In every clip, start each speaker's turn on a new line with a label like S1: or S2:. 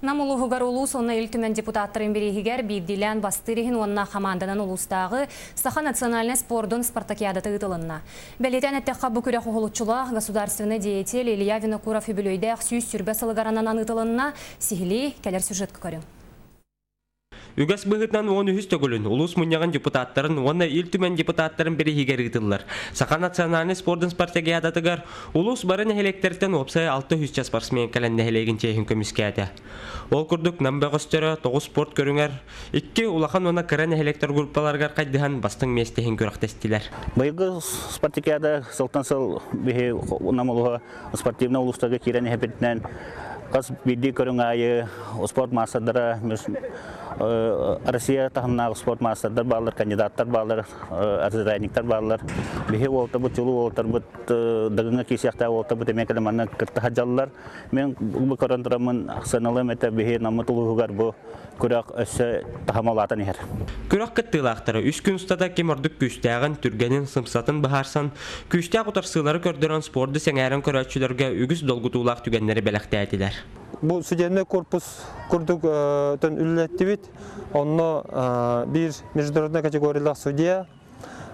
S1: Нам улууһугар улуус уонна Ил Түмэн депутаттарын бирииһигэр биирдиилээн бастыыр иһин уонна хамаанданан улуустааҕы Саха национальнай спордун спартакиадата ыытылынна. Бэлиэтээн эттэххэ, бу күрэх уһулуччулаах государственнай деятель Илья Винокуров үбүлүөйдээх 120 сылыгар ананан ыытылынна. Сиһилии кэлэр сюжетка көрүҥ.
S2: Үгэс быһыытынан 13 төгүлүн улуус мунньаҕын депутаттарын уонна Ил Түмэн депутаттарын бирииһигэр ыытыллар. Саха национальнай спордун спартакиадатыгар улуус бары нэһилиэктэртэн уопсай 600 спортсмен кэлэн нэһилиэгин чиэһин көмүскээтэ. Ол курдук Нам бөҕөстөрө тоҕус спорт көрүҥэр икки улахан уонна кыра нэһилиэктэр группаларыгар хайдыһан бастыҥ миэстэһин күрэхтэстилэр.
S3: Быйылгы спартакиада сылтан сыл биһи Нам улууһа спортивнай улуустарга киирэн иһэппитинэн хас биирдии көрүҥ аайы спорт маастардара Россия таһымнаах спорт маастардар бааллар, кандидаттар бааллар, ожиданиктар бааллар. Биһи уолтабыт, чулуу уолтарбыт, дагыҥа киисиэхтээх уолтарбыт эмиэ кэлэн манна кытта сылдьаллар. Мен бу көрөн тураммын сыаналыам этэ биһи наммыт улууһугар бу күрэх өссө таһыма улаатан иһэр.
S2: Күрэх кыттыылаахтара үс күн устата ким ордук күүстээҕин, түргэнин, сымсатын быһаарсан, күүстээх утарсыылары көрдөрөн спорду сэҥээрэн көрөөччүлэргэ үгүс долгутуулаах түгэннэри бэлэхтээтилэр.
S4: Бу судебный корпус курдук төн үлэлэттибит. Онно биир международный категориялаах судья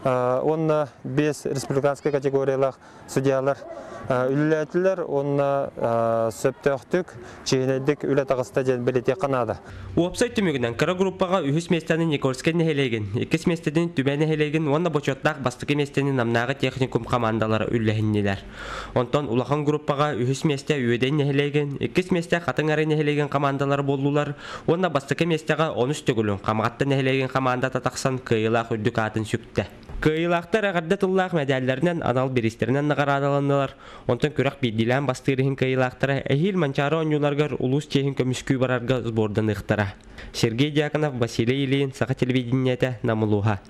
S4: уонна биэс республиканскай категориялаах судьялар үлэлээтилэр уонна сөптөөхтүк, чиэһинэйдик үлэ таҕыста диэн бэлиэтиэххэ наада.
S2: Уопсай түмүгүнэн кыра группаҕа үһүс миэстэни Никольскай нэһилиэгин, иккис миэстэтин Түбэ нэһилиэгин уонна бочуоттаах бастакы миэстэни Намнааҕы техникум хамаандалара үллэһиннилэр. Онтон улахан группаҕа үһүс миэстэ Үөдэй нэһилиэгин, иккис миэстэ Хатыҥ Арыы нэһилиэгин хамаандалара буоллулар уонна бастакы миэстэҕэ онус төгүлүн Хамаҕатта нэһилиэгин хамаандата тахсан кыайыылаах үрдүк аатын сүктэ. Кыайыылаахтар эҕэрдэ тыллаах мэдээллэринэн анал бириистэринэн наҕараадаланнылар. Онтон күрэх биирдиилээн бастыыр иһин кыайыылаахтара эһиил Манчаары оонньууларыгар улуус чиэһин көмүскүү барарга сборданыахтара. Сергей Дьяконов, Василий Ильин, Саха телевидениетэ, Нам улууһа.